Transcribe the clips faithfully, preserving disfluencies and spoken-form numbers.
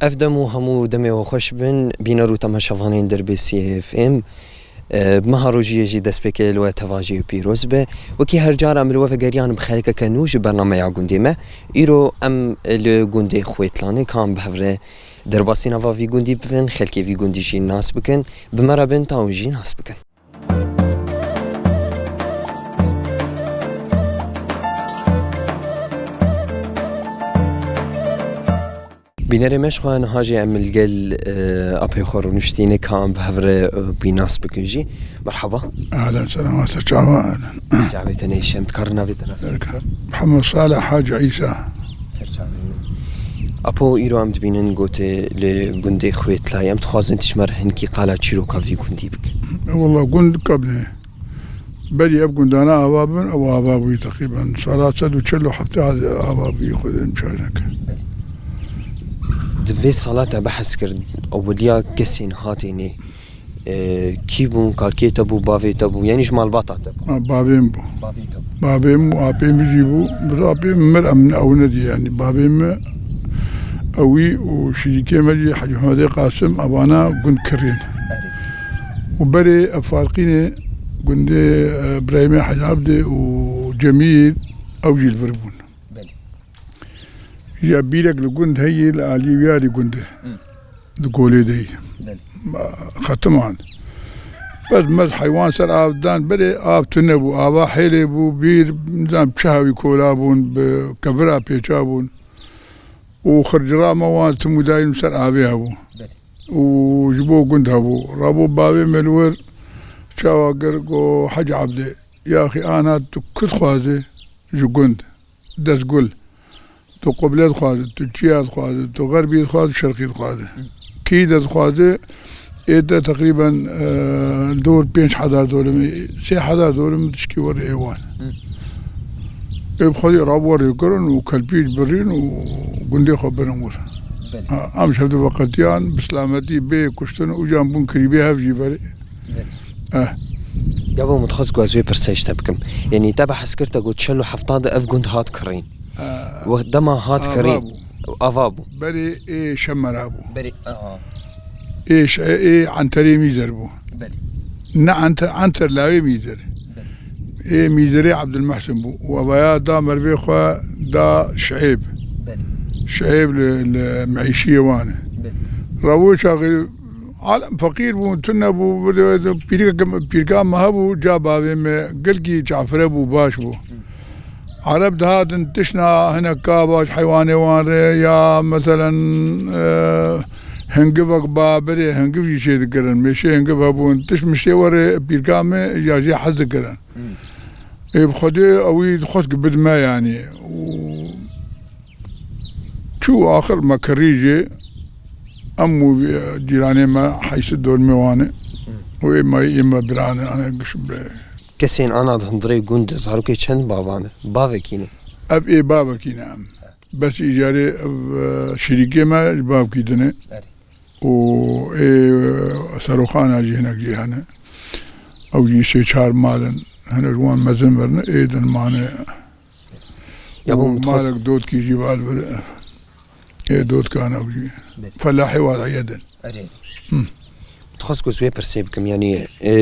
Ev dem û hemû demê we xweş bin, bîner û temaşevanên Derbê Siyê F M. E, meha rojiyê jî destpêkê li we tevajî û pîroz be. Wekî her car em li we vegeriyan bi xelekeke nû ji bernameya gundê me. Îro em li gundê Xwêtlanê kan bi hev re derbasî nava vî gundî bibin, xelkê vî gundî jî nas bikin. Bi me re bin ta hûn jî nas bikin. Bînerê me, ji xwe niha jî em li gel, e, apê xwe rûniştîne ka em bi hev re, e, wî nas bikin jî. Merhaba. Ahlen, selam, ser çava, ahlen. Çavê te neyşem, dikar navê te nas bikin? Muhammed Salih Hacı İsa. Ser çavê min. Apo, îro em dibînin gotê li gundê Xwêtlayê. Em dixwazin tu ji me re hinkî qala çîroka vî gundî bike. E, walla gund kabne. Berî ev gundana ava bin, ew ava bûyî teqrîben. Sala sed û çel û heft ava bûyî, Xwedê em çar neke. Di vê sala te behs kir, ewiliya kesên hatê nê, e, kî bûn, ka kê te bû, bavê te bû, yanî ji malbata te bû? Ha, bavê min bû. Bavê te bû. Bavê min û apê min jî bû. Bi apê min mir em ew nedî yanî. Bavê min ewî û şirîkê me jî Hecî Mehmedê Qasim, evana gund kirîn. Erê. Û berê ev Farqînê gundê, e, Birahîmê Hecî Ebdê û Cemîl ew jî li vir bûn. Belê. Ya bîrek li gund heyî li alî wiyarî gundê. Hı. Di golê de yî. Belê. Xetiman. Bes mez heywan ser av dan berê av tune bû, ava hêlê bû, bîr, nizam çi hawî kola bûn, bi kevira pêça bûn. Û xircira me wan tim û dayîn ser avê hebû. Belê. Û ji bo gund hebû. Rabû bavê me li wir çawa kir, got, Hecî Ebdê, yaxî ana tu ku dixwazî ji gund, destgul, tu qible dixwazî, tu çiya dixwazî, tu xerbî dixwazî, şerqî dixwazî. Kî de dixwazî, ê de teqrîben, e, dor pênc hezar dolim, sê hezar dolim tişkî werê ê wan. Hı. Ê bi xwedî rabû werê kirin û kelpî birîn û gundê xwe birin wir. Belê. Ha, em ji hev de veqetiyan, bi silametî bê kuştin û can bûn kirîbê hev jî berê. Belê. Eh. Gavo, min dixwest ku ez wê pirsê ji te bikim. Yanî te behs kir, te got çel û hefta de ev gund hat kirîn. Eh. Wek dema hat kirîn, ava bû. Ava bû. Berê ê Şemera bû. Berê, aha. Ê ş-, ê Enterê Mîzer bû. Belê. Ne Enter, Enter lawê Mîzer. Belê. Ê Mîzerê Ebdulmuhsin bû. Û evaya da mervê xwe da Şihêb. Belê. Şihêb li, li meîşiyê wan e. Belê. Rewê çaxê alem feqîr bû, tune bû, pîrke-, pîrka me hebû, ca bavê me gelkî çafire bû, baş bû. Hı. Ereb dihatin tişna hinek ka baş heywanê wan re ya meselen, e, hingivek ba berê hingiv jî çê dikirin. Mêşê hingiv hebûn. Tişt miştê were pîrka me ya jê hez dikirin. Hmm. Ê bi Xwedê ewî dixwest ki bidime yanî. Û çû axir me kirî jê em û cîranê me heysi dormê wan e. Hmm. Û ê me, ê me biran e, ane giş be. Kesên ana di hundirê gund de zarokê çend bavan e? Bavekî ne? Ev ê bavekî ne em. Bes îcarê ev, e, şirîkê me ji bavkî din e. Erê. Û ê, e, seroxana jî hinek jî hene. Ew jî sê çar mal in. Hinek ji wan mezin verin, ê din mane. Ya bo, û min dixwest malek dotkî jî val vir. Ê dotkan ew jî. Belê. Felahê wala yedin. Erê. Hı. Dixwest ku ez wê pirsê bikim, yanî, e,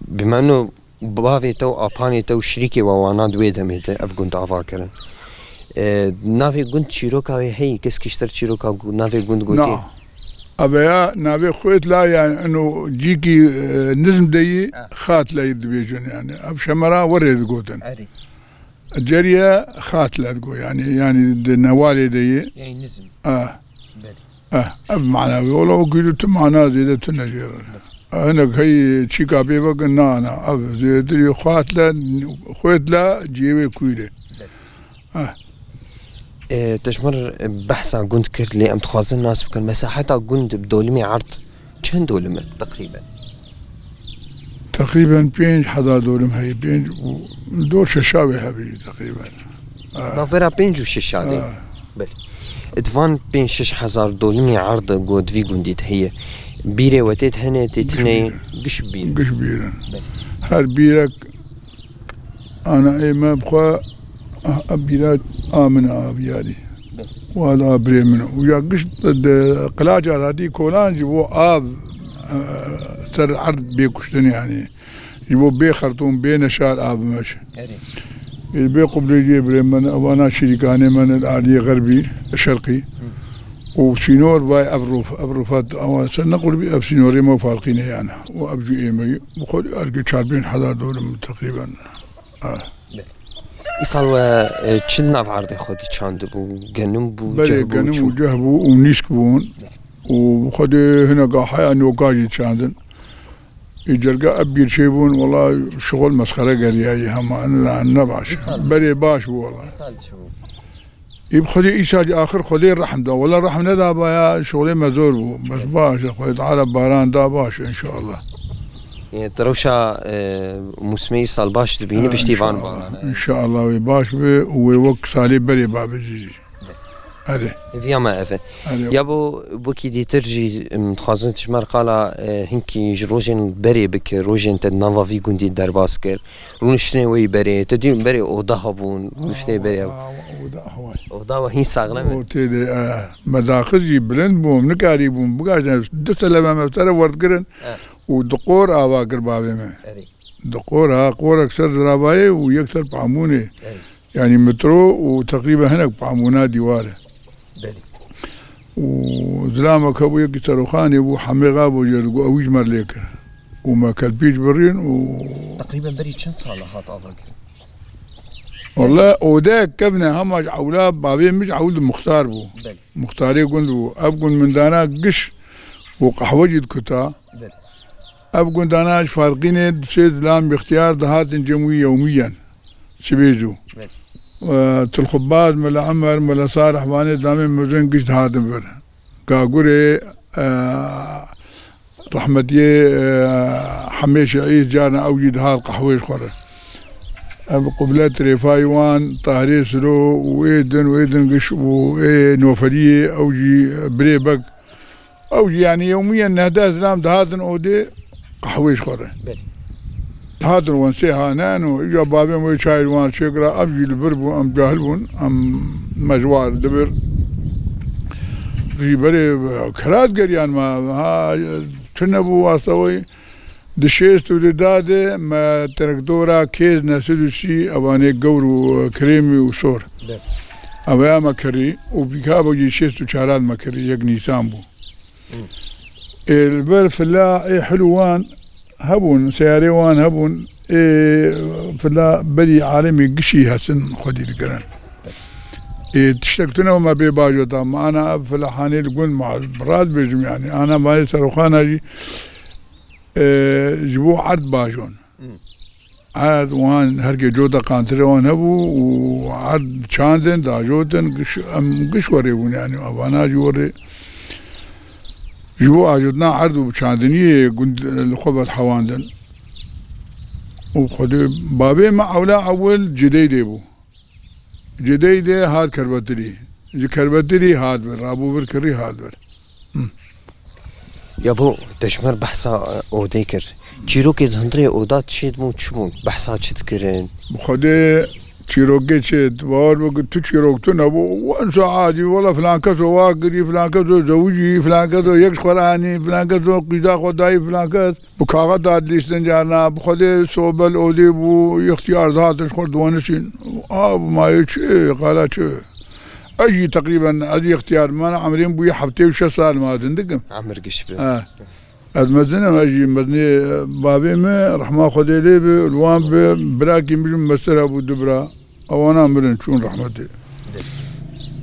bimeno bavê te û apanê te û şirîkê we wana di wê demê de ev gund ava kirin. E, navê gund çîroka wê heyî? Keskî ji te re çîroka gu-, navê gund gotiye? Na. Ev ya navê Xwêtla, yani eno cîkî, e, nizm de yî, ha, Xatla yî dibêjin yani. Ev Şemera werê digotin. Erê. Ceriye Xatla digo yani, yani di newalê de yî. Yani nizm. Ha. Belê. Eh, ev mana wê. Wala o gîlu tu mana zêde tune jê re. Belê. Eh, hinek heyî çîka pê vekin, na, na. Ev zêdetirî Xatla, Xwêtla ciyê wê kûyî re. Belê. Eh. E, te ji min re behsa gund kir, lê em dixwazin nas bikin. Mesaheta gund bi dolimê erd çend dolim e teqrîben? Teqrîben pênc hezar dolim heye, pênc û dor şeşa wê hebe jî teqrîben. Ha. Navbera pênc û şeşa de. Ha. Belê. Di van pênc şeş hezar dolimê erd ku di vî gundî de heye, bîrê we tê de hene, tê de hene? Giş bîr in. Giş bîr in. Giş bîr in. Belê. Her bîrek Ana ê me bi xwe, ah, bîra a min a viyarî. Wala birê min. Û ya gişt de qilaç azadî kolan ji bo av, e, ser erd bê kuştin yani. Ji bo bê xertûn, bê neşar av bimeş. Erê. Ê bê qublê cê birê min, evana şirîkanê min li aliyê xerbî, şerqî. Û sînor vay ev rûf, ev rûfet, ewa ser ne qurbî ev sînorê me farqî ne yani. Û ev jî ê me, bi xwe erkê çar pênc hezar dolar teqrîben. Ah. Îsal we, e, çi nav erdê xwe de çandibû? Genim bû, Belê, ceh bû, genim çû? Û ceh bû û nîsk bûn. Û bi xwe de hineka heya noka jî çandin. Ê cerga ev bîr çê bûn, wela şixul mesxere geriyayî hema, ne, ne baş. Îsal. Berê baş bû wela. Îsal çi bû? Ê bi Xwedê îsal axir Xwedê rehm da. Wela rehm nedabaya, şixulê me zor bû. Bes baş e, Xwedê Teala baran da baş e, înşallah. Ê, di rewşa, e, mûsimê îsal baş dibîne, Ha, piştî van înşallah. Baran, e. Înşallah wê baş be û wê wek salê berê babe jî. Erê. Hêviya me ev e. Erê. Ya bo, wekî dîtir jî, em, dixwazin ji me re qala, e, hinkî ji rojên berê bike, rojên te di nava vî gundî derbas kir. Rûniştinê wê berê, te dî berê oda hebûn, rûniştinê berê hebûn. Oda, oda, oda, oda. Oda we hîn saxlem e. O tê de, e, me daxist jî bilind bûm, nikarîbûm, bigaştin, du seleme me sere werdigirin E. Û du qor ava kir bavê me. Erê. Du qor, ha, qorek ser zirabayê û yek ser pamûnê. Erê. Yani metro û teqrîben hinek pamûna dîwar e. Belê. Û zilamek hebû, yekî seroxanê bû, hemê xabû jê digot, ew jî me lê kir. Û me kelpîç birîn û Teqrîben berî çend sal e hat avakirin? Wele odeyek kevne hema ji ewla bavê min ji ewl di muxtar bû. Belê. Muxtarê gund bû. Ev gund min dana giş û qehwe jî dikuta. Belê. Ev gund dana ji Farqînê du sê zilam bi îxtiyar dihatin cem wî yewmiyen. Çi bêjû? Belê. E, Tilxubaz, Mela Emer, Mela Salih, vanê damê mezin giş dihatin vir. Gagurê, e, rehmetiyê, e, Hemê Şeîd carna ew jî dihat qehwê ji xwe re. Ev Quble Tirêfayî wan, Tahirê Silo û ê din û ê din giş û ê Noferiyê ew jî birê bek. Ew jî, yanî, yewmiyen neh deh zilam dihatin odê qehwê ji xwe re. Belê. Dihatin wan sê hanen û îca bavê min wê çayê ji wan çêkira, ev jî li vir bû, em cahil bûn, em me ji wan di vir. Jî berê kera digeriyan me, ha, tune bû wasta wê. Di şêst û du da de me traktora Kêz neh sed û sî, evanê gewr û kirêmî û sor. Belê. Ev ya me kirî û pîkaba jî şêst û çar me kirî, yek Nîsan bû. Ê, li ber fila ê hil û wan hebûn, seyarê wan hebûn, ê, fila berî alemê gişî hesin xwedî dikirin. Ê, tiştek tune me bê bajota, me ana ev fila hanê li gund ma, bi rast bêjim yani, ana vanê seroxana jî, ê, ji bo erd bajon. Hmm. Erd wan herkê cota qantirê wan hebû û erd çandin, dajotin, giş, em giş werê bûn, yani, evana jî werê. Ji bo ajotna erd û çandiniyê gund li xwe vedhewandin. Û Xwedê, bavê me ewla ewil Cideydê bû. Cideydê hat Kerbetilî. Ji Kerbetilî hat vir, rabû vir kirî hat vir. Hı. Ya bo, te ji me re behsa, e, odê kir. Çîrokê di hundirê oda çêdibûn, çi bûn? Behsa çi dikirin? Bi Xwedê çîrokê çêt, bawer bike tu çîrok tune bû. Wensa adî, wela filan keso wa kirî, filan keso zewicî, filan keso yek ji xwe re anî, filan keso qîza xwe dayî, filan kes. Bi kaxet hat lîstin carna, bi Xwedê sobe li odê bû, îxtiyar dihatin ji xwe diwenisîn. A, bi mayê çi, qala çi? Ez jî teqrîben, ez jî îxtiyar me, emrê min bûye heftê û şeş sal, ma din dikim. Emir giş be. He. Ez mezin im, ez jî mezinê bavê min, rehma Xwedê lê be, li wan be, birakî min jî mestir hebû, du bira. Ewana mirin, çûn rehmetê.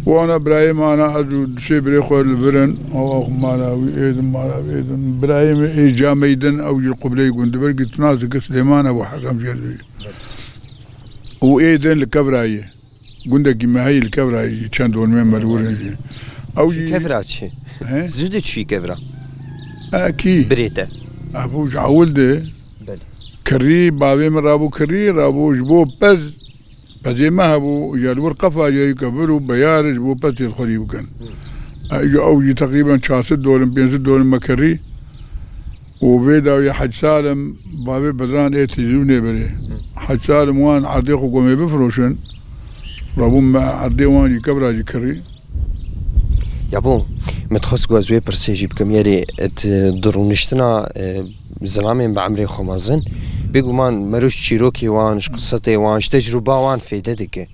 Wana birayê me, ana ez û du sê birê xwe li vir in. Awa xwe mala wî êdin, mala wî êdin. Birayê me ê Cameydin, ew jî li Qubleyê gund dibir, ki tu nas dikir Silêman Ebû Hekem jê dibî. Û êdin li Kevrayê. Gundekî me heyî li Kevrayê, çend dormê me li wir in jî. Ew jî Kevra çi? He? Zû de çûyî Kevra? E, kî? Birê te. Ebû ji ewil de. Belê. Kirî, bavê min rabû kirî, rabû ji bo pez Pezê me hebû, ya li wir qefa ya yî kevir û beyar ji bo pez têdxwerî bikin. Hı. E, îja ew jî teqrîben çar sed dorin, pênc sed dorin me kirî. Û vê dawî Hec Salim, bavê Bedran ê têzûnê berê. Hı. Hec Salim wan erdê xwe gomê bifiroşin. Rabûn me erdê wan jî kevra jî kirî. Yabo, me dixwest ku ez wê pirsê jî bikim, yerê et, e, di rûniştina, e, zilamên bi emrê xwe mezin, bêguman meriv ji çîrokê wan, ji qisetê wan, ji tecrûba wan fêde dike.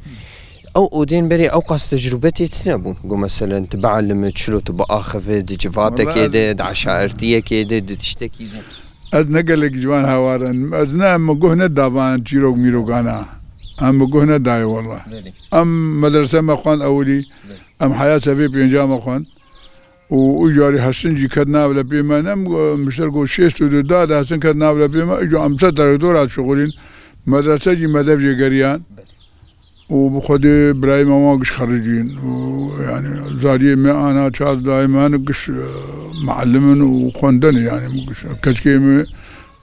Ew odên berê ew qas tecrûbe tê tune bûn. Ku meselen tu bielime, çilo tu biaxive, di civatekê Wala ez de, di eşairtiyekê de, di tiştekî de. Ez ne gelek ji wan hawar in. Ez ne, em guh ne davan çîrok mîrokana. Em guh ne dayê wela. Belê. Em medrese me xwend ewilî. Belê. Em heya sevê pênca me xwend. Û, û carî Hesin jî ket nav lepê me. Nem, mişter ku şêst û du da de Hesin ket nav lepê me. Îco em ser traktera şixulîn. Medrese jî me dev jê geriyan. Belê. Û bi Xwedê birayê me wan giş xericîn. Û yani zariyê me ana çar dayê me hene giş, e, muallim in û xwendin yani giş. Keçikê me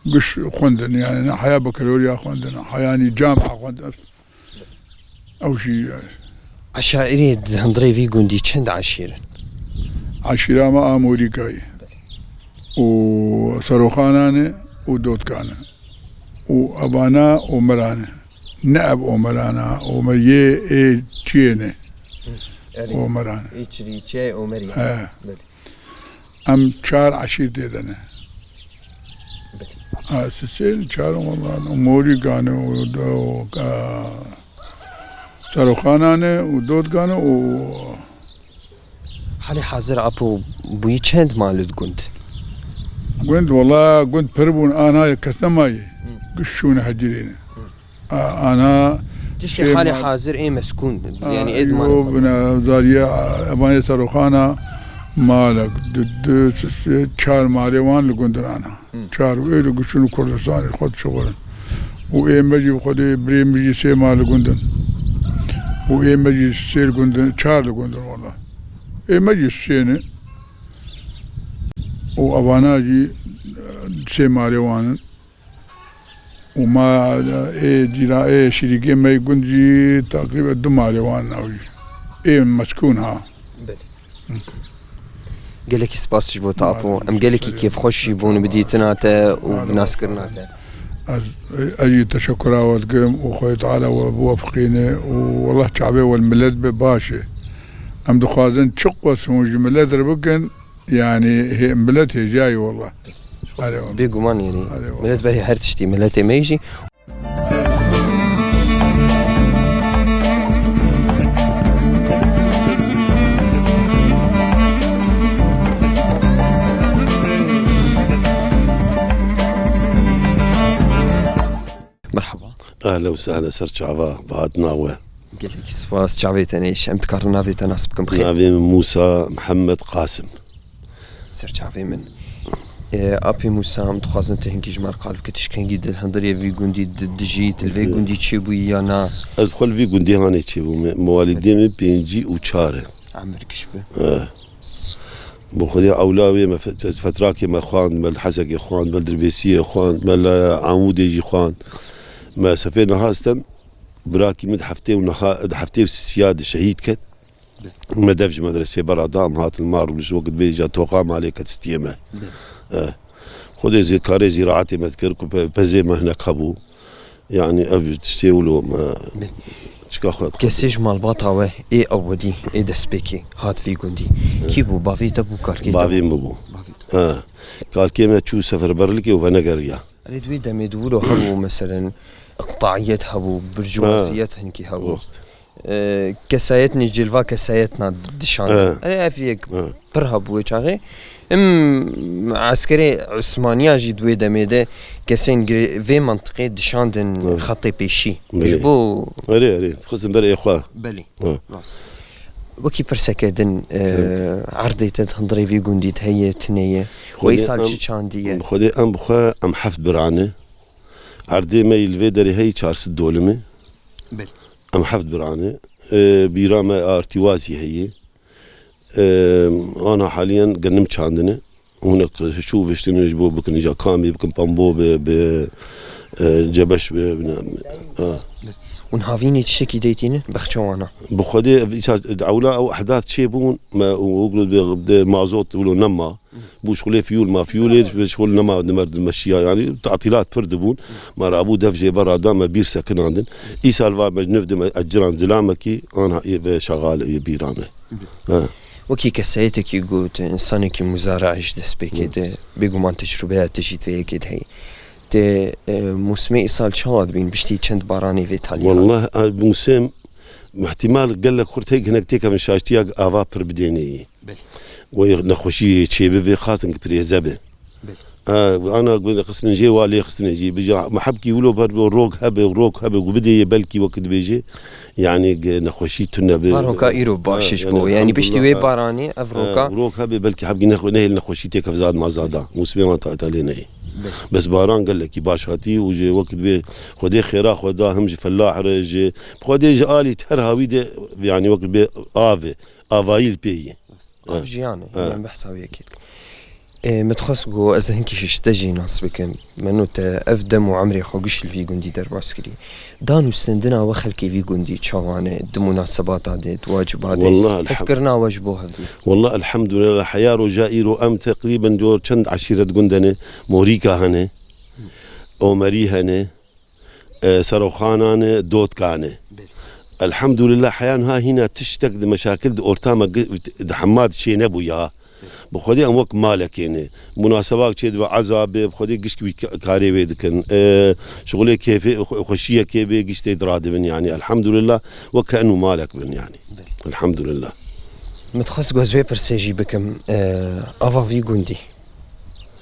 giş xwendin yani ne heya bakalorya xwendin, heyanî camia xwendin. Ew jî yani. Eşairê di hundirê vî gundî çend eşîr in? Eşîra me a Morîkayê. Û Seroxanan e û Dotkan e. Û Abana Omeran e. Ne ev Omerana, Omer yê ê çiyê ne. Erê. Omeran. Ê çirî çiyê Omerî. He. Belê. Em çar eşîr tê de ne. Belê. Ha, sisêl çar Omeran, Morîkan e û do-, ka-, Seroxanan e û Dotkan e û Halê hazir apo bûyî çend mal di gund? Gund, wela gund pir bûn, ana kes nemayê. Hı. Giş şûne hecirê ne. Hı. A-, ana Tiştê sê halê mal hazir ê meskûn, A, yani ê yo, dimanê bine, zariye, a, evanê Seroxana malek, du, du, s-, s-, çar malê wan li gund in ana. Hı. Çar û ê li gund in Kurdistanê xwe dişixulin. Û ê me jî bi Xwedê birê min jî sê mal li gund in. Û ê me jî sê li gund in, çar li gund in wela. Ê me jî sê ne. Û evana jî, e, sê malê wan in. Û ma, e, ê cîra, ê şirîkê me yê gund jî teqrîben du malê wan in ew jî. Ê meskûn ha. Belê. Gelekî spas ji bo te apo. Em gelekî kêfxweş jî bûn bi dîtina te û bi naskirina te. Ez, ez jî teşekura we dikim û Xwedê Teala we biwefiqîne û wellah çavê we li milet be baş e. Em dixwazin çi qas hûn ji milet re bikin, yani hê, milet hêjayî wellah. Erê wellah. Bêguman yani. Erê wellah. Milet berî her tiştî, miletê me jî. Merhaba. Ehlen û sehlen, ser çava, bi hatina we. Gelekî spas, çavê te nêş. Em dikarin navê te nas bikin bixêr? Navê min Mûsa Mihemed Qasim. Ser çavê min. E, Apê Mûsa, em dixwazin tu hinkî ji me re qal bike, tu ji kengî di hundirê vî gundî di, dijî, tu li vê gundî çêbûyî ya na? Ez xwe li vî gundî hanê çêbûme. Me walîdê min pêncî û çar e. Emir giş be. Eh. Bi Xwedê ewla wê me fe-, fetrakê me xwand, me li Hesekê xwand, me li Dirbêsiyê xwand, me li Amûdê jî xwand. Me sefê niha stem, birakî min di heftê û niha, di heftê û siya de şehîd ket. Me dev ji medresê bera da, em hatin mar û ji wekî dibê îca toqa malê ketiştiye me. Eh. Xwedê zêdkarê zîraetê me dikir ku pe-, pezê me hinek hebû. Yani ev tiştê wilo me çika xwe dixwazim. Kesê ji malbata we ê ewilî, ê destpêkê hat vî gundî. Kî bû? Bavê te bû, kalkê te bû? Bavê min bû. Bavê te. He. Kalkê me çû seferberlikê û venegeriya. Erê, di wê demê de wilo hebû, meselen, iqtaiyet hebû, burjuvaziyet hinkî hebû. Rast. E, kesayet nê cilva kesayet na dişan. E. E, ev yek pir hebû wê çaxê. Em eskerê Osmaniya jî di wê demê de kesên girê-, vê mantiqê dişandin xetê pêşî. Belê. Ji bo Erê, erê. Dixwestin ber ê xwe. Belê. Ha. Rast. Wekî pirseke din, e, erdê te di hundirê vê gundî de heye, tune ye? Xwedê Weysal em, çi çandiye? Xwedê em bi xwe, em heft birane. Erdê me yî li vê derê heyî çar sed dolim e. Belê. Em heft birane. E, bîra me Artîwazî heye. E, ana haliyen genim çandine. Hûn hişû viştine ji bo bikin, îca kamî bikin, pambo be, be, e, cebeş be, bine, ha. Hûn havînî tiştekî deytînin, bexçe wana? Bi Xwedê, ev îsa, ewla ew ehdath çêbûn, me, û, û, de, de mazot, wilo nema. Bû şixulê fiyûl ma, fiyûlê şixul nema, di mer, di meşiya, yani, tatîlat pir dibûn. Me rabû dev jê bera da, me bîr sekinandin. Îsal va me ji niv de me eciran zilamekî, ana ê ve şaxal ê bîran e. Ha. Wekî kesayetekî got, însanekî muzara ji destpêkê de, bêguman tecrûbeya te jî di vê yekê de heye. Tê, e, mûsimê îsal çawa dibîn, piştî çend baranê vê talî? Wallah, a, mûsim, ihtimal gelek xurt heye hinek têkevin şaştiya ava pir bidênê yê. Belê. Wê nexweşî çêbibe, xasin ki pirêze be. Belê. Ha, ana gu-, qismin jê wa lê xistine jî. Bija, me hebkî wilo ber bi rok hebe, rok hebe, gu bidê yê belkî wekî dibêje. Yani, ge-, nexweşî tune bi. Baroka îro baş ji bo. Yani, piştî wê baranê, ev roka. Ha, rok hebe belkî hebkî nexwe-, nehêl nexweşî têkev zad ma zada. Mûsimê wan ta-, talê neyê. Belê. Bes baran gelekî baş hatî û ji wekî dibê Xwedê xêra xwe da him ji felah re, ji Xwedê ji alî her hawî de, yani, wekî dibê av e, avayî li pê yê. Ev jiyan e, yani behsa wê yekê dikim. Ê, min dixwest ku ez hinkî ji te jî nas bikim. Meno te ev dem û emrê xwe giş li vî gundî derbas kirî. Dan û stendina we xelkê vî gundî çawa ne di munasebata de, di waciba de? Wallah, elhem- Hezkirina we ji bo hevdî? Wallah, elhamdulillah, heya roja îro em teqrîben diyor çend eşîret gund hene, Morîka hene, Omerî hene, e, Seroxanan e, Dotkan e. Belê. Elhamdulillah, heya niha hîna tiştek di meşakil di orta me gi-, di hema di çê nebû ya. Bi Xwedê em wek malekê ne. Munasebak çê dibe, eza be, bi Xwedê gişt wî ka-, karê wê dikin. E, şixulê kêfê, xwe-, xweşiyekê bê, gişt tê diradibin yani. Elhamdulillah, wek enu malek bin yani. Belê. Elhamdulillah. Min dixwest ku ez vê pirsê jî bikim, e, ava vî gundî.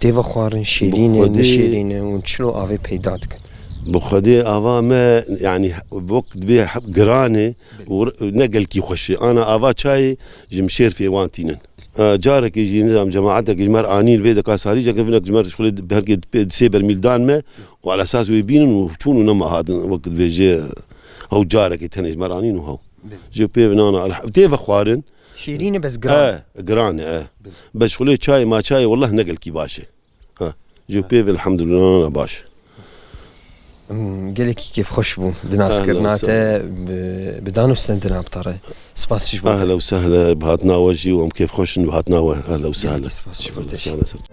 Tê vexwarin, şêrîn e, nişêrîn e û çilo avê peyda dikin? Bi Xwedê ava me, yani, wek dibê he-, giran e û r-, ne gelkî xweş e. Ana ava çayê ji mişêrfê wan tînin. E, carekê jî nizam cemaetekê ji me re anîn vê deka sarî, ceke vinek ji me re ji xulê herkê di pê, di sê bermîl dan me û ala esas wê bînin û çûn û nema hatin wek dibêje hew carekê tenê ji me re anîn û hew. Belê. Ji pê vinana, elh-, tê vexwarin. Şêrîn e, bes giran. E, giran e, e. Belê. Bes xulê çayê ma çayê, wallah ne gelkî baş e. Ha. Ji pê ve elhamdulillah ne baş. Hmm, gelekî kêfxweş bû di naskirina te bi, bi dan û stendina bi te re. Spas ji bo te. Ehla û sehla, bi hatina we jî û em kêfxweş in bi hatina we. Ehla û sehla. Gelekî spas ji bo te jî. Ehla û sehla.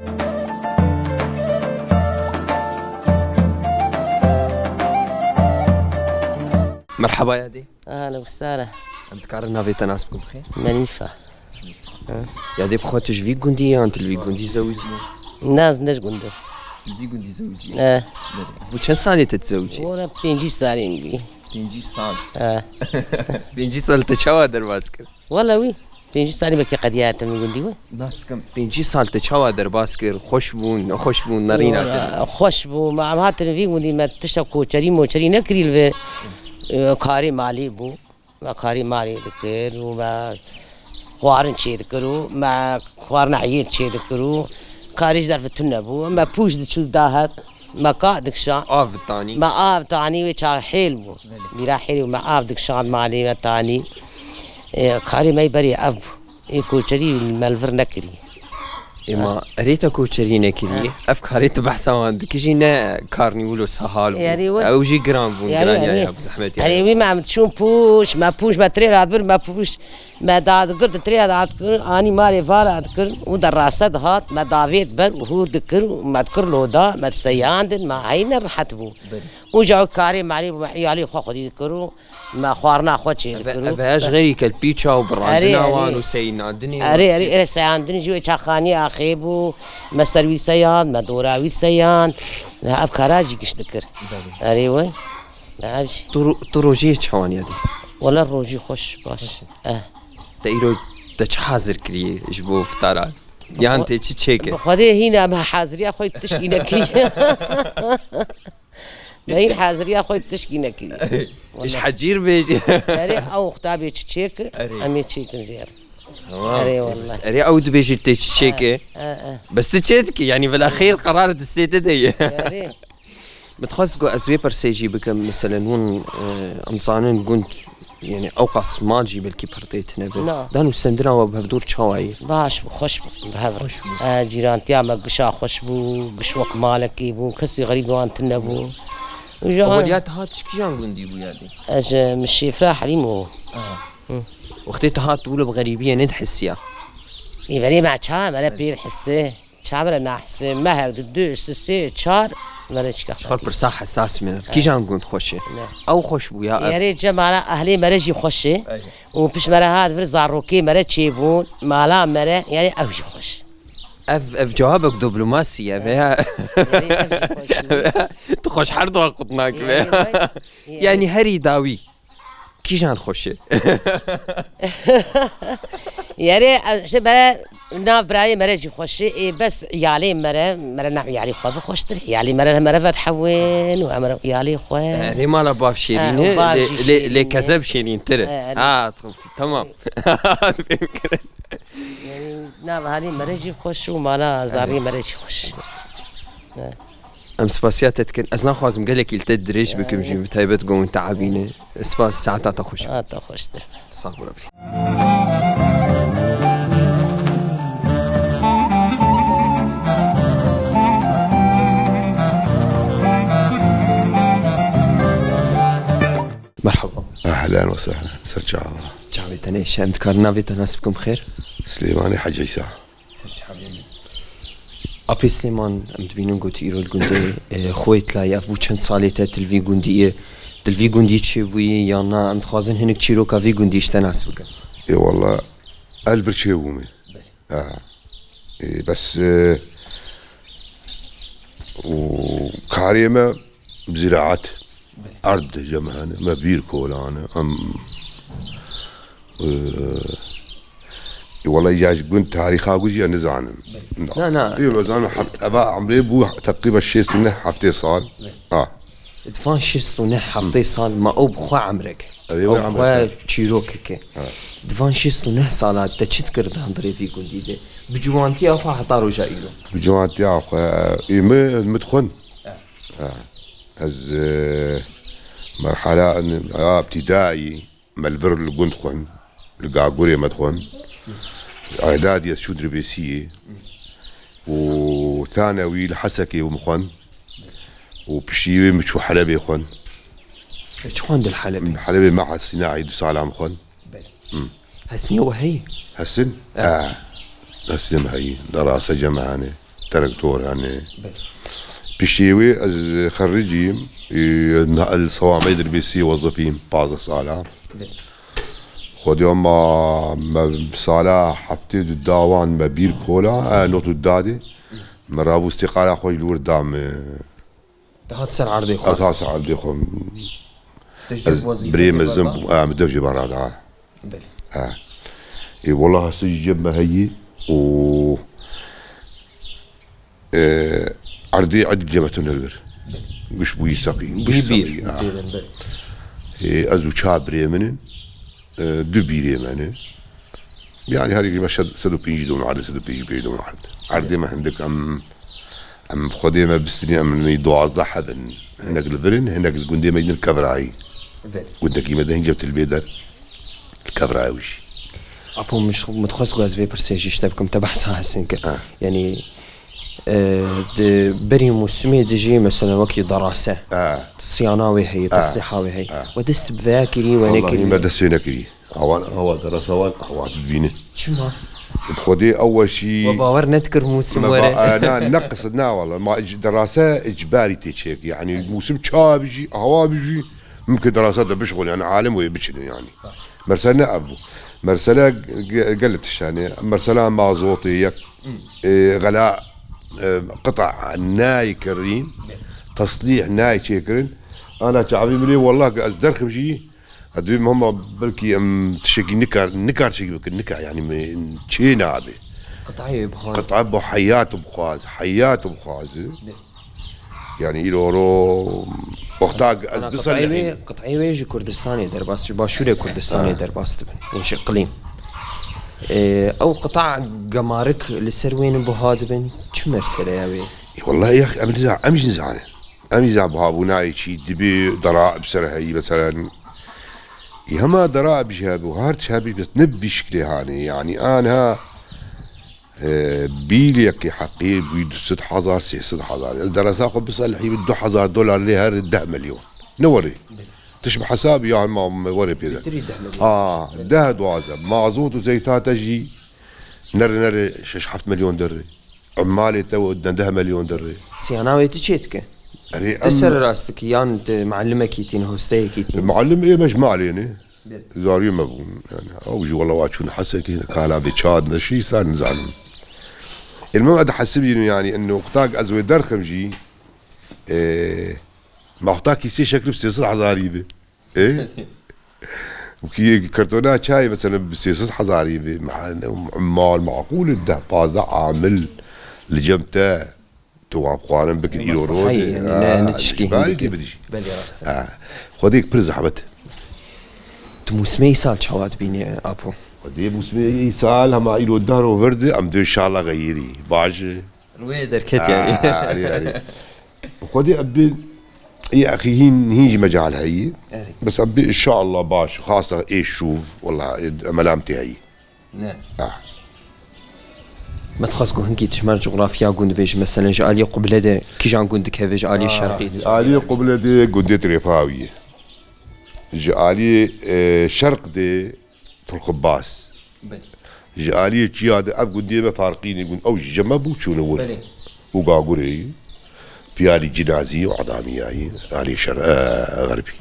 Merhaba yadê. Ehla û sehla. Em dikarin navê te nas bikin bixêr? Menîfa. Ha. Yadê, bi xwe tu ji vî gundî yî yan tu li vî gundî zewicî yî? Na, ez ne ji gund im. Tu li vî gundî zewicî yî? E. Belê. Bû çend salê te dizewicî? Were pêncî salên bî. Pêncî sal? E. Pêncî sal te çawa derbas kir? Wele wî. Pêncî salî belkî qediya te min gundî we. Nas dikim, pêncî sal te çawa derbas kir? Xweş bûn, nexweş bûn, nerîna te? Wala, xweş bû. Me em hatin vî gundî, me tişta koçerî moçerî nekirî li vir. E, karê malê bû. Me karê malê dikir û me xwarin çê dikir û me xwarina heyîr çê dikir û karê ji derve tune bû. Me pûş diçû dahet. Me ka dikişa. Av tanî. Me av tanî wê çax hêl bû. Belê. Bîra hêl bû, me av dikişand malê me tanî. Ê, karê me yê berê ev bû. Ê koçerî me li vir nekirî. Ê ma erê te koçerî nekirî. Ha. Ev karê tu behsa wan dikî jî ne karnî wilo sehal bû. Erê we. Ew jî giran bûn, erê, giran ya, erê. Ya, bi zehmet ya. Erê wî me em diçûn pûş, me pûş, me tirê re dibir, me pûş. Me dadigirt, tirê dadikirin, anî malê vala dikirin û de raste dihat, me davêt ber û hûr dikir û me dikir loda, me diseyandin, me heyne rehet bû. Belê. Û ca karê malê bû, me îyalê xwe xwedî dikir û me xwarina xwe çê dikir û. Ev, ev ji xêrî kelpîça û birandina wan û seyandinê. Erê, erê, erê, seyandinê jî wê çaxanî axê bû, me ser wî seyand, me dora wî seyand, me ev kara jî giş dikir. Belê. Erê we. Ev jî. Tu ro-, tu rojiyê çawan yadî? Wele rojî xweş, baş. Xweş e. Eh. Te îro te çi hazir kiriye ji bo fitara? Yan tê çi çêke? Bi Xwedê hîna me haziriya xwe tişkî nekiriye. Me hîn haziriya xwe tişkî nekiriye. Ji hecîr bêjî. Erê, ew wexta bê çi çêke, erê, em ê çêkin jê re. Tamam. Erê, e, bes wele. Erê, ew dibêjî tê çi çêke. Eh, eh, eh. Bes tu çê dikî, yanî vela xêr qerar distê te de ye. Erê. Min dixwest ku ez wê pirsê jî bikim, meselen hûn, e, em zanin gund, yani ew qas mal jî belkî pir tê tine be. Na. Dan û stendina we bi hevdûr çawa ye? Baş bû, xweş bû, bi hev re. Xweş bû. E, cîrantiya me gişa xweş bû, giş wek malekî bû, kesî xerîb wan tune bû. Eweliya te hat ji kîjan gundî bû yadî? Ez, e, min Şêfra Helîmo. Aha. Hı. Wextê te hat wilo bi xerîbiyê nedihisiya? Ê, berê me ça, me re pêr hisse. Çavre nahse, me hevdu, du, si, sê, çar, Mere çika xwe pirsa hesas min. Kîjan gund xweş e? Ne. Ew xweş bû ya ev. Yerê cemala ehlê mere jî xweş e. Û piş mere hat vir zarokê mere çêbûn, mala mere, yani ew jî xweş. Ev, ev cewabek diplomasî ye veya Yerê ev jî xweş e. Tu xweş her dua qutnak ve. Yerê vay, yerê. Yani herî dawî. Kîjan xweş e? Yerê, e, işte mere nav birayê mere jî xweş e. Ê, bes iyalê mere, mere nav iyalî xwe bi xweştir. Iyalî mere, mere vet hewên û emre iyalî xwe. Erê mala bav şêrîn e, û bav lê, jî lê, lê şêrîn e. Kezeb şêrîntir e. E, erê. Ha, t-, tamam. Fêm kirin. Yani nav halî mere jî xweş û mala zarî mere jî xweş. E. Em spasiya te dikin. Ez naxwazim gelekî li te dirêj bikim jî, bi taybet ku hûn teabîne. Spas, saeta te xweş. A te xweştir. Sağ ol. Merhaba. Ehlen ve sehlen. Ser çava. Çavê te nêşe, em dikarin navê te nas bikim xêr? Silêmanê Hecî Îsa. Ser çavê min. Apê Silêman, em dibînin ku tu îro li gundê, e, xwe yê tilayî. Ev bû çend salê te tu li vî gundî yê? Tu li vî gundî çêbûyî yan na? Em dixwazin hinek çîroka vî gundî ji te nas bikin. Ê walla, ez li vir çêbûme. Belê. Ha. Ê, bes, e, û karê me bi ziraet. Belê. Erd cem hene, me bîr kolan, em, e, e, wela ya ji gund tarîxa gujî ya nizanim. Belê. Na. Na, na. Ê, me zanim heft-, eva emrê bû teqrîben şêst û neh heftê sal. Belê. Ha. Di van şêst û neh heftê sal ma ew bi xwe emrek. Erê, ew wê bi xwe emrek. Çîrokek e. Ha. Di van şêst û neh sala te çi dikir di hundirê vî gundî de? Bi ciwantiya xwe heta roja îro. Bi ciwantiya xwe, ê, min, min dixwin. Ha. Ha. Ez, e, merhala ya ibtîdayî me li vir li gund xwin, li Gagurê me dixwin. Îdadî ez çû Dirbêsiyê û thanewî li Hesekê min xwin û piştî wê min çû Helebê xwin. Te çi xwendin Helebê? Helebê me Hesîna du sala min xwin. Belê. Hı. Hesnî we heyî? Hesin? Evet. Ha. Hesin heyî. Derase cem hene. Traktor hene. Belê. Piştî wê ez xericîm, e, li Sewameyê Dirbêsiyê wezifîm, pazdeh sala. Belê. Xwedê ma me sala heftê du dawan me bîr kola, e, not û dadê. Me rabû îstîqala xwe ji li wir da me. Dihat ser erdê xwe. Ez hat ser erdê xwe. Te ji dev wezîfekê birê mezin bû, em dev jê berda. Belê. Ha. Ê, wela hesê ji cem me heyî û, e, erdê ed cem tune li vir. Belê. Giş bûyî seqî. Bûyî bîr. Giş seqî, ha. Têdin, belê. Ê, ez û çar birê min in. E, du bîrê me ne. Yani her yekî me sed, sed û pêncî dom erd, sed û pêncî pênc dom erd. Erdê me hindik em, em Xwedê me bistînin, em duwazdeh heb in. Hinek li vir in, hinek li gundê me yî din Kevrayî. Evet. Gundekî me de hince tilbê der. Li Kevrayê wî jî. Apo, min xwe, min dixwest ku ez vê pirsê jî ji te bikim, te behsa Hesin kir. Ha. Yani, e, di berî mûsimê de jî mesela wekî derase. Ha. Siyana wê heye, ha, teslîha wê heye. Ha. We dest bi veya kirî, we nekirî? Wallahî me dest wê nekirî. Awan, awa derasa wan, awa dibîne. Çima? Bi Xwedê ew weşî. We bawer nedikir mûsim me were. Ba-, e, na, ne qisd, na wala. Ma ic-, derasa icbarî tê çêk. Yani mûsim çawa bijî, awa bijî, mimkin derasa de bişxulin. Yani alim wê biçine yani. Mersel ne ev bû. Mersele ge-, gel tişt hene. Mersela mazotê yek, e, gela, e, qita nayê kirîn, teslîh nayê çêkirin. Ana çavî min ê, wallah, ez derxim jî, ez dibêm hema belkî em tiştekî nikar, nikar tiştekî bikin, nikar, yani min çê nabe. Qitayê bixwaz. Qita bo heyat bixwaz, heyat bixwaz. Yani îro ro wexta ez biselihîm. Qitayê wê, qitayê wê ji Kurdistanê derbas, ji başûrê Kurdistanê derbas dibin. Ên ji iqlîm. Ê, ew qita gemarik li ser wê ne buha dibin. Çi merseleya wê? Ê, wellahî yex, em niza-, em jî nizanin. Em jî zan buhabûnayê çî dibê dera bi ser heyî, meselen. Ê, hema dera bi jî hebû, her tişt hebî, bes ne bi vî şiklê hanê. Yani aniha E, bîlekî heqî bûyî du sed hezar, sê sed hezar. Ez deresa xwe biselihî bi du hezar dolar lê her deh milyon. Ne werê. Belê. Tiş bi hesabî ya hema me werê pê de. Bitirî deh milyon. A, belê. Deh duwazdeh. Mazot û zeyta te jî nere nere şeş heft milyon derê. Emalê te ne deh milyon derê. Siyana wê tu çê dike? Erê, em ser rastî yan di muallimekî tîn, hosteyekî tîn? Muallim ê me ji malê ne. Zariyê me bûn. Yani, ew jî wela wa çûn Hesekê, kala bê çad neşî, sen nizanim. Ê me, me dihesibînin, yani, eno wextak ez wê derxim jî, e, ma wextakî sê şekil bi sê sed hezarî bi. E? Wekî kartona çayê, mesela, bi sê sed hezarî bi, mal, mal, maqûl e, deh pazdeh amil li cem te, tu wan xwarin bikin, îro rode, ne, ha, ne tişkî ji barî hindikî bidijî. Belê rast e. Ha, Xwedê pir zehmet. Tu mûsimê îsal çawa dibînî, Apo? Xwedê mûsimê îsal hema îro dar û vir de, em dê inşallah xeyirî. Baş e. Rûyê derket yani. Ha, erê, erê. Xwedê em bi, yê axî hîn, hîn jî mecal heyî. Erê. Bes em bi inşallah baş, xasta ê şûv, wela, e, emelam tê heyî. Ne. Ah. Me dixwest ku hinkî tu ji me re cografya gund bêjî, meselen ji aliyê qible de kîjan gund dikeve, ji aliyê şerqî de? Ah, ji aliyê qible de gundê Tirêfawî ye. Ji aliyê, e, şerq de Tulxibas. Belê. Ji aliyê çiya de ev gundê me farqî ne gund. Ew jî cem me bû çûne wir. Belê. Û Gagurê yî, Fiyalî Cinazî û Edamiyayî, aliyê şer-, e, xerbî.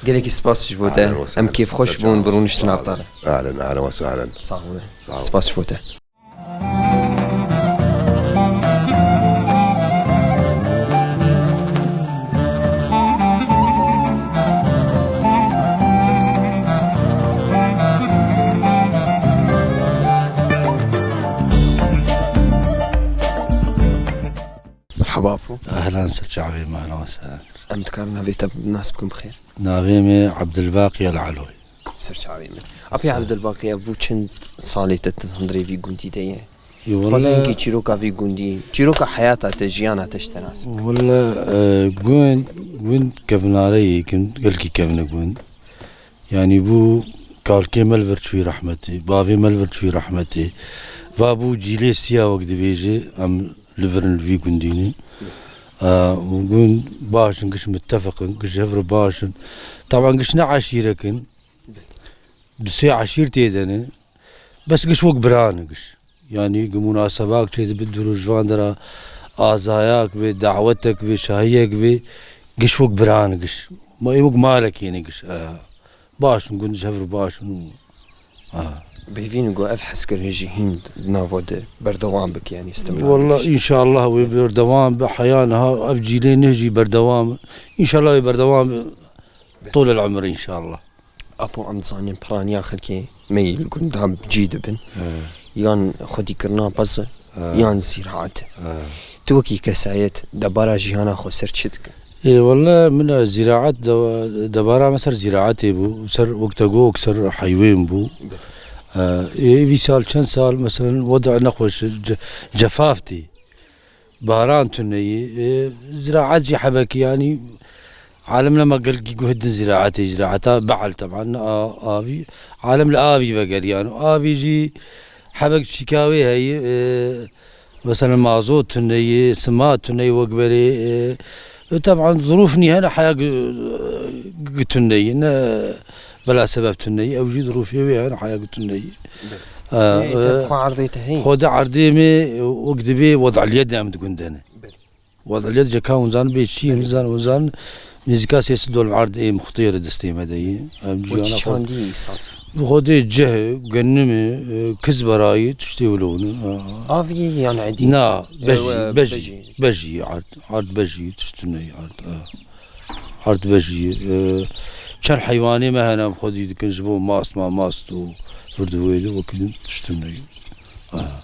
Gelekî spas ji bo te. Ahlen we sahlen. Em kêfxweş bûn bi rûniştina te re. Ahlen, ahlen we sahlen. Sax bû. Sağ ol. Spas ji bo te. Merhaba Apo. Ehlen, ser çavê me, ehlen we sehlen. Em dikarin navê te nas bikin bi xêr? Navê me Abdulbaqî El Aloy. Ser çavê me. Apê Abdulbaqî, ev bû çend salê te di hundirê vî gundî de ye? Ê, wele- Dixwazim hinkî çîroka vî gundî, çîroka heyata te, jiyana te ji te nas bikin. Wele, e, gund, gund kevnare ye, gund gelkî kevne gund. Yanî bû kalkê me li vir çûyî rehmetê, bavê me li vir çûyî rehmetê. Va bû cîlê siya wek dibêje, em li vir in, li vî gundî ne. E, û gund baş in, giş mitefeq in, giş hev re baş in. Taban giş ne eşîrek in. Du sê eşîr tê de ne. Bes giş wek bira ne giş. Yanî gi munasebak çêdibe, du roj van de re azayak be, dawetek be, şahiyek be, giş wek bira ne giş. Ma ê wek malekê ne giş. E, baş in, gund ji hev re baş in. E. Bêvîn ku ev hezkirin jî hîn di nava de berdewam bike, yanî istimrar. Walla înşallah wê berdewam be, heya niha ev cîlê neh jî berdewam. Înşallah wê berdewam be. Tol el umr înşallah. Apo, em dizanin piraniya xelkê me yî li gunda cî dibin. He. Yan xwedîkirina pez e, he, yan zîraet e. He. Tu wekî kesayet debara jiyana xwe ser çi dike? Ê, wele min, e, zîraet de-, debara me ser zîraetê bû, ser wek te got, wek ser heywên bû. Be. E, ê, vî sal çend sal, meselen, weda nexweş, ce-, cefaf tê. Baran tune ye. E, ziraet jî hebekî, yanî, alim nema gelkî guh din ziraetê, ziraeta behl teban, a-, avî. Alim li avî vegeriyan. Avî jî hebek çîka wê heye. E, mesela mazot tune ye, sima tune ye wek berê. E, e, teban zirûf nî hene heya gi-, gi tune ye. Ne Bela sebeb tune ye, ew jî di rûfê wê hene heya ku tune ye. Belê. Ee, Ê, te e, xwe erdê te heye? Xwe de erdê me, wek dibê wed'eliyet de em di gund de ne. Belê. Wed'eliyet ceka hûn zanin bê çi ye, Belê. hûn zanin, hûn zanin nêzîka sê sed dolar erd ê muxtêr destê me de ye. Em Û ciyana xwe çandî îsal? Bi xwe dê cih, genim e, e, kiz berayî, tiştê wilo ne. Aa. Avî yan edî? Na, E, bejî, we, bejî, bejî. bejî, erd, erd bejî, tişt tune ye, erd, e. Erd bejî, e, çend heywanê me hene, em xwedî dikin ji bo mast, ma mast û vir di wê de wekî din tiştin neyê. Aha.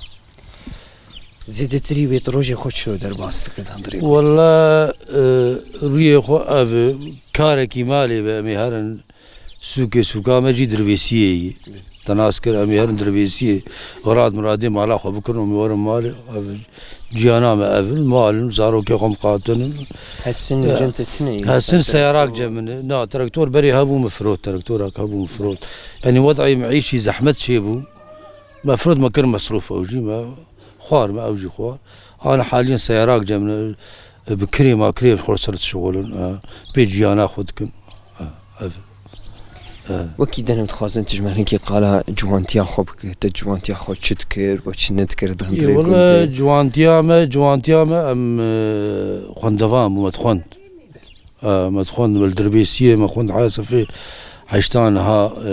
Zêdetirî wê tu rojê xwe çilo derbas dikir di hundirê? Welle, e, rûyê xwe ev e, karekî malê be, em ê herin sûkê, sûka me jî Dirbêsiyê yî. Te nas kir, em ê herin Dirbêsiyê, xirad miradê mala xwe bikin û em ê werin malê. Ev ciyana me ev in, mal in, zarokê xwe miqatin in. Hesin Ya. cem te tune ye, Hesin sen seyarak traktor. cem min e. Na, traktor berê hebû, min firot, traktorak hebû, min firot. Yanî wed'ê meîşî zehmet çêbû. Me firot, me kir mesrûf ew jî, me xwar, me ew jî xwar. Ana haliyen seyarak cem min e, bi kirê ma kirê xwe ser dişixulin, e, pê ciyana xwe dikin. E, ev. Wekî denim dixwazin tu ji me hinekî qala ciwantiya xwe bike. Te ciwantiya xwe çi dikir, we çi nedikir di Ê, hundirê wele gundê? Ciwantiya me, ciwantiya me em, e, xwendevan bû, me dixwend. E, me dixwend, me li Dirbêsiyê me xwend, heya sefê heştan ha, e,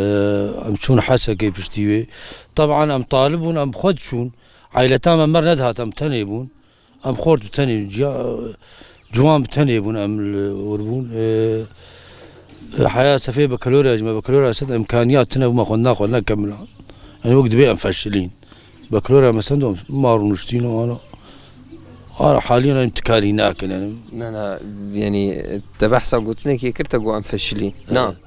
em çûn Hesekê piştî wê. Teban em talib bûn, em bi xwe diçûn. Aîleta me mer nedihat, em tenê bûn. Em xort bi tenê, ciya-, ciwan bi tenê bûn, em li wir bûn. E, e, heya sefê bakalorya, ji me bakalorya sed imkaniyat tine bû, me xwendina xwe nekemila. Yani wek dibê em feşilîn. Bakalorya me send ma rûniştîn û ana. Ara haliyan em tikarî nakin, yani. Na, na, yani, te behsa gotinekê kir, te got em feşilî. Na. Evet.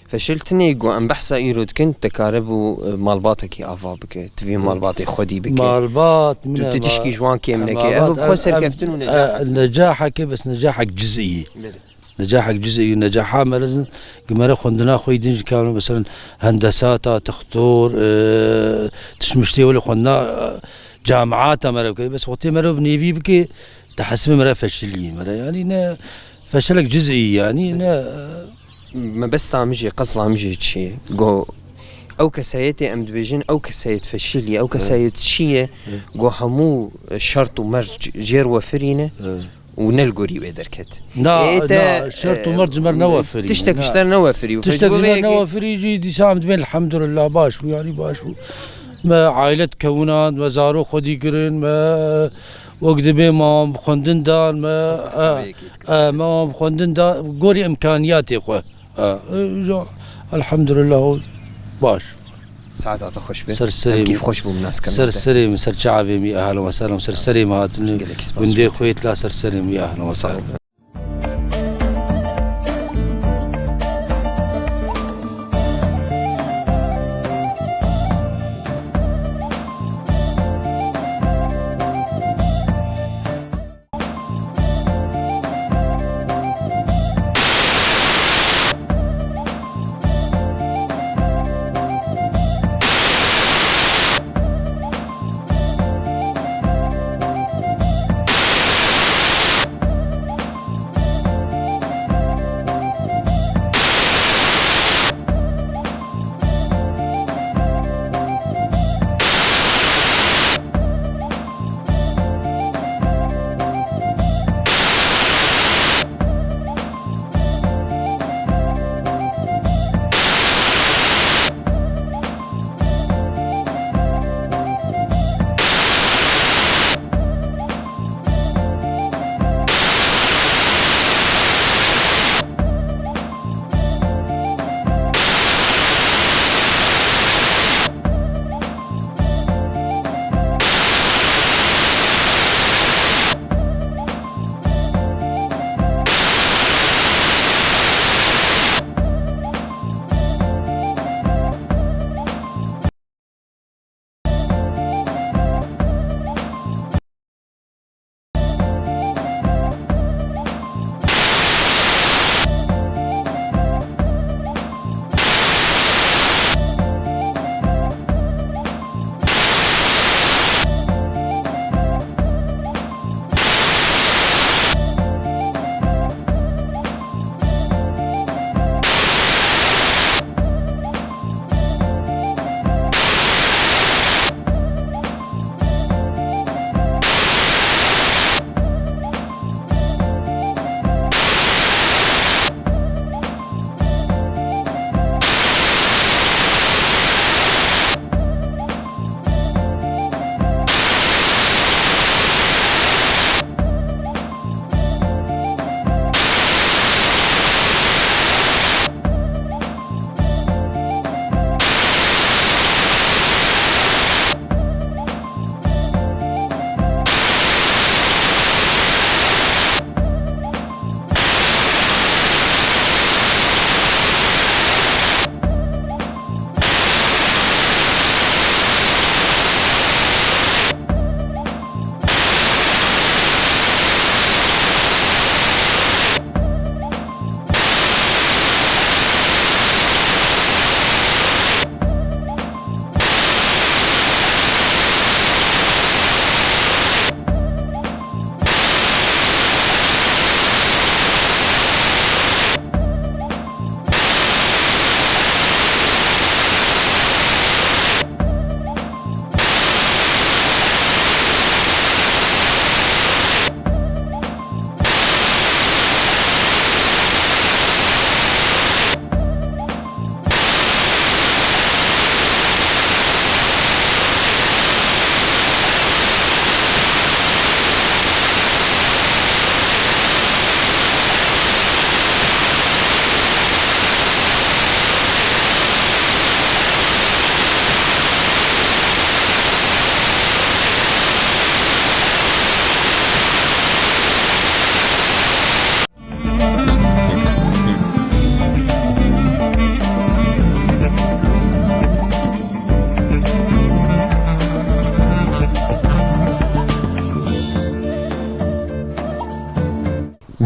Feşil tune got, em behsa îro dikin, te karibû, e, malbatekî ava bike, tu vî malbatê xwedî bike. Malbat, tu, min tu e, tişkî ma-, ji wan kêm e, neke. Ev malbat, bi xwe ev, serkeftin û ev, necah. E, necahek e, bes necahek cizî. Belê. Necahek cizî, necaha me rezin, gi mere xwendina xwe yî din jî kar, mesela hendesata, textor, e, tişmiştê wele xwendina, e, camiata mere bike. Bes xwetê mere bi nêvî bike, te hesibê mere feşiliyê mere. Yani ne feşelek cizî yani, ne, e, Mebesta min jî, qesda min jî çi ye? Go, ew kesayetê em dibêjin, ew kesayet feşil ye, ew kesayet çi ye? Go hemû şert û merc jêr wefirî ne û ne li gorî wê derket. Na, Ê, te, na, şert û merc ji mer e, newefirî ne, tiştek na. Ji te newefirî. Tiştek ji mer newefirî jî dîsa em dibên elhamdulillah baş bû, yanî baş bû. Me aîle dikewin an, me zarok xwedî kirin, me wek dibê me wan bi xwendin dan, me, e, e, me wan bi xwendin dan, gorî imkaniyatê xwe. E, e, îja, elhamdulillah, baş. Saeta te xweş be. Ser serê min. Em kêfxweş bûn nas kirin. Ser serê min, ser çavê min, ehlen we sehlen, ser serê min hatin. Gelekî spas. Gundê xwe yê tila ser serê min, ehlen we sehlen.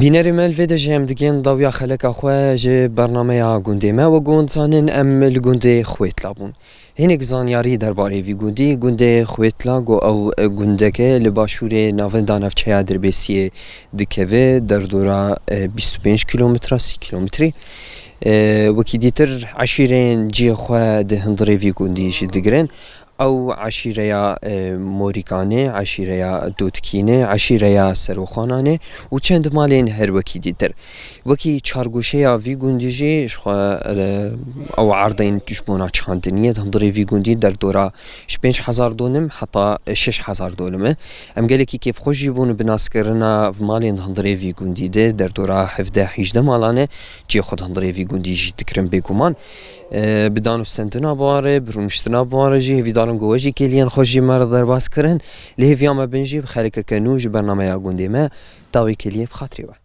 Bînerê me li vê de jî em digên dawiya xeleka xwe ji bernameya gundê me. Wek hûn dizanin, em li gundê Xwêtla bûn. Hinek zanyarî derbarê vî gundî. Gundê Xwêtla, ku ew, e, gundeke li başûrê navenda navçeya Dirbêsiyê dikeve, derdora, e, bîst û pênc kîlometre, sî kîlometrî. E, wekî dîtir eşîrên cihê xwe di hundirê vî gundî jî digirin. Ew eşîreya, e, Morîkan e, eşîreya Dotkîn e, eşîreya Seroxanan e û çend malên her wekî dîtir. Wekî çargoşeya vî gundî jî jixwe, e, ew erdên ji bona çandiniyê di hundirê vî gundî derdora ji pênc hezar donim heta şeş hezar donim e. Em gelekî kêfxweş jî bûn bi naskirina malên di hundirê vî gundî de, derdora hevdeh hîjdeh malan e, cihê xwe di hundirê vî gundî jî dikirin bêguman. E, bi danûstendina bi wan re, bi rûniştina bi wan re jî hêvîdarim ku we jî kêliyên xwe jî me re derbas kirin. Li hêviya me bin jî bi xelekeke nû ji bernameya gundê me dawî kêliyê bi xatirê we.